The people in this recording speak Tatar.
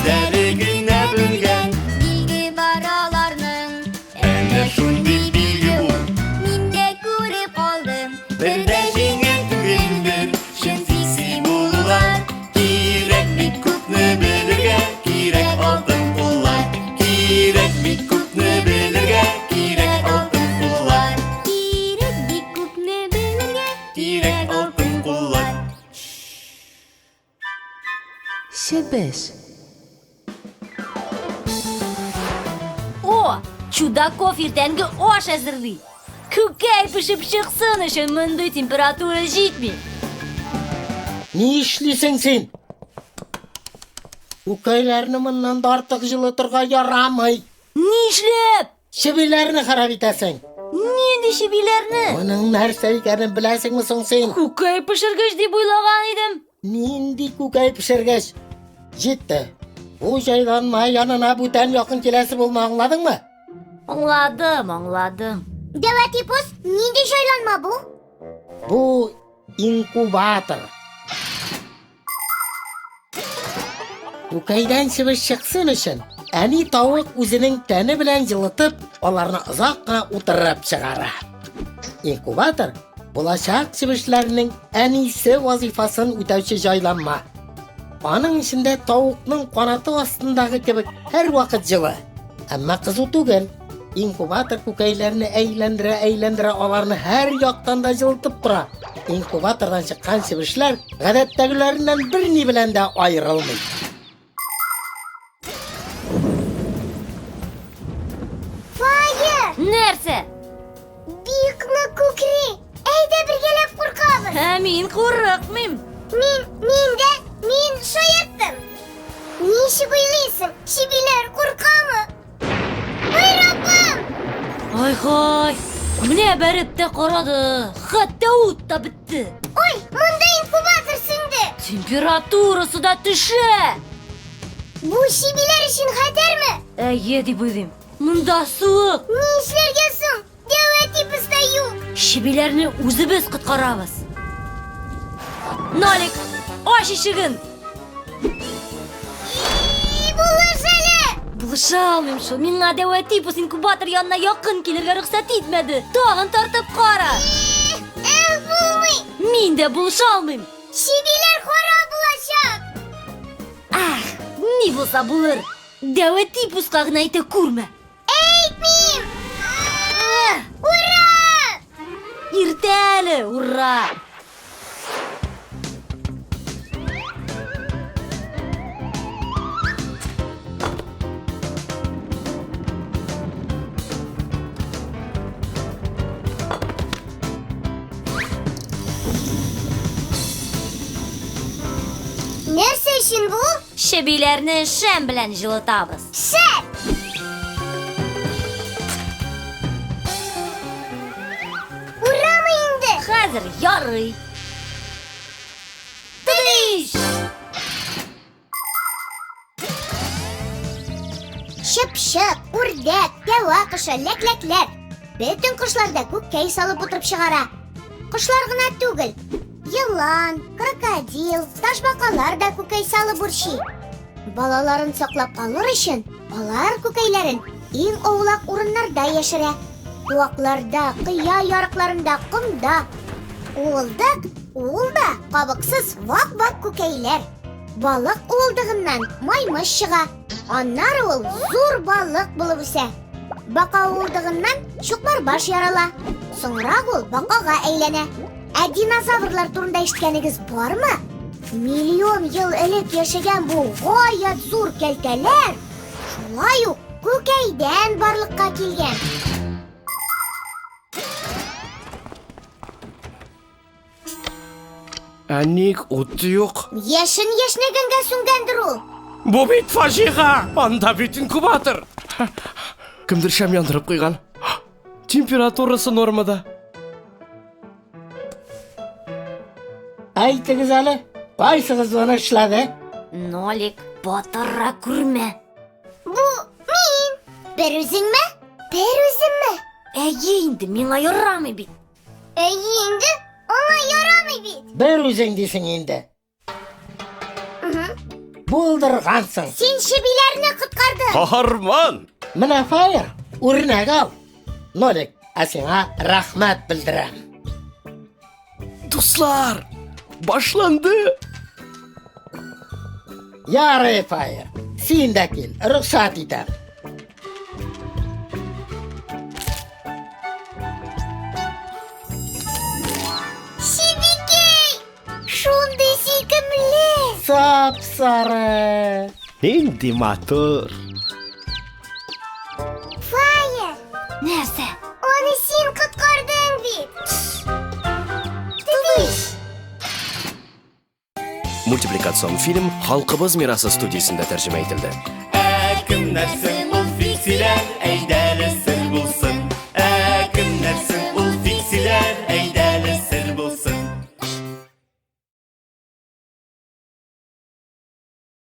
Үзләре генә белгән. Билге бар аларның. Әнә шундый билге бу. Мин дә күреп алдым. Бер дә җиңел түгелдер чын песи булулар. Кирәк бик күпне белергә, кирәк алтын куллар. Кирәк бик күпне белергә, кирәк алтын куллар. Кирәк бик күпне белергә, Кирәк алтын куллар. Чебеш. О, Чудаков иртәнге аш әзерли. Күкәй пешеп чыксын өчен мондый температура җитми. Ни эшлисең син? Күкәйләрне моннан да артык җылытырга ярамый. Нишләп? Чебиләрне харап итәсең. Нинди чебиләрне? Моның нәрсә икәнен беләсеңме соң син? Күкәй пешергеч дип уйлаган идем. Нинди күкәй пешергеч? Җитте. Бу җайланма янына бүтән якын киләсе булма, аңладыңмы? Аңладым, аңладым. Дәвәтипус, нинди җайланма бу? Бу инкубатор. Күкәйдән чебеш чыксын өчен, әни тавык үзенең тәне белән җылытып, аларны озак кына утырып чыгара. Инкубатор булачак чебешләрнең әнисе вазифасын үтәүче җайланма. Аның эчендә тавыкның канаты астындагы кебек һәрвакыт җылы. Әмма кызу түгел. Инкубатор күкәйләрне әйләндерә-әйләндерә аларны һәр яктан да җылытып тора. Инкубатордан чыккан чебешләр гадәттәгеләреннән берни белән дә аерылмый. Фаер! Нәрсә? Бик нык күкри. Әйдә бергәләп куркабыз. Ә мин курыкмыйм. Мин, мин дә, мин шаярттым. Ничек уйлыйсың, чебиләр куркамы? Ой, Раббым! Ай-хай! Менә бәреп тә карады. Хәтта ут та бетте. Ой, монда инкубатор сүнде. Температурасы да төшә. Бу чебиләр өчен хәтәрме? Әйе, дип уйлыйм. Монда суык. Ни эшләргә соң? Дәү әтибез дә юк. Чебиләрне үзебез коткарабыз. Нолик, ач ишеген! И, булыш әле! Булыша алмыйм шул. Миңа дәү әти бу инкубатор янына якын килергә рөхсәт итмәде. Тагын тартып кара. Эх, булмый! Мин дә булыша алмыйм. Чебиләр харап булачак! Ах, ни булса булыр. Дәү әти пуска гына әйтә күрмә. Әйтмим! Ура! Иртә әле, ура! Нәрсә өчен бу? Чебиләрне шәм белән җылытабыз. Шәп! Урамы инде? Хәзер ярый. Тыдыш! Чыпчык, үрдәк, тәвә кошы, ләкләкләр. Бөтен кошлар да күккәй салып утырып чыгара. Кошлар гына түгел, елан, крокодил, ташбакалар да күкәй салып үрчи. Балаларын саклап калыр өчен, алар күкәйләрен иң аулак урыннарда яшерә. Куакларда, кыя ярыкларында, комда. Уылдык, ул да кабыксыз вак-вак күкәйләр. Балык уылдыгыннан маймыш чыга. Аннары ул зур балык булып үсә. Бака уылдыгыннан чукмарбаш ярала. Соңрак ул бакага әйләнә. Ә динозаврлар турында ишеткәнегез бармы? Миллион ел элек яшәгән бу гаять зур кәлтәләр шулай ук күкәйдән барлыкка килгән. Ә ник ут юк? Яшен яшьнәгәнгә сүнгәндер ул. Бу бит фаҗига! Анда бит инкубатор! Кемдер шәм яндырып куйган. Температурасы нормада. Әйтегез әле, кайсыгыз моны эшләде? Нолик, батыра күрмә. Бу мин. Бер үзеңме? Бер үземме? Әйе инде, миңа ярамый бит. Әйе инде, аңа ярамый бит. Бер үзең дисең инде. Булдыргансың. Син чебиләрне коткардың. Каһарман! Менә Фаер, үрнәк ал. Нолик, ә сиңа рәхмәт белдерәм. Дуслар, башланды! Ярый, Фаер, син дә кил, рөхсәт итәм. Чебикәй! Шундый сөйкемле! Сап-сары. Нинди матур! Фаер! Нәрсә? Аны син коткардың бит! Тыныч! Мультипликацион фильм Халкыбыз мирасы студиясендә тәрҗемә ителде. Ә кемнәр соң?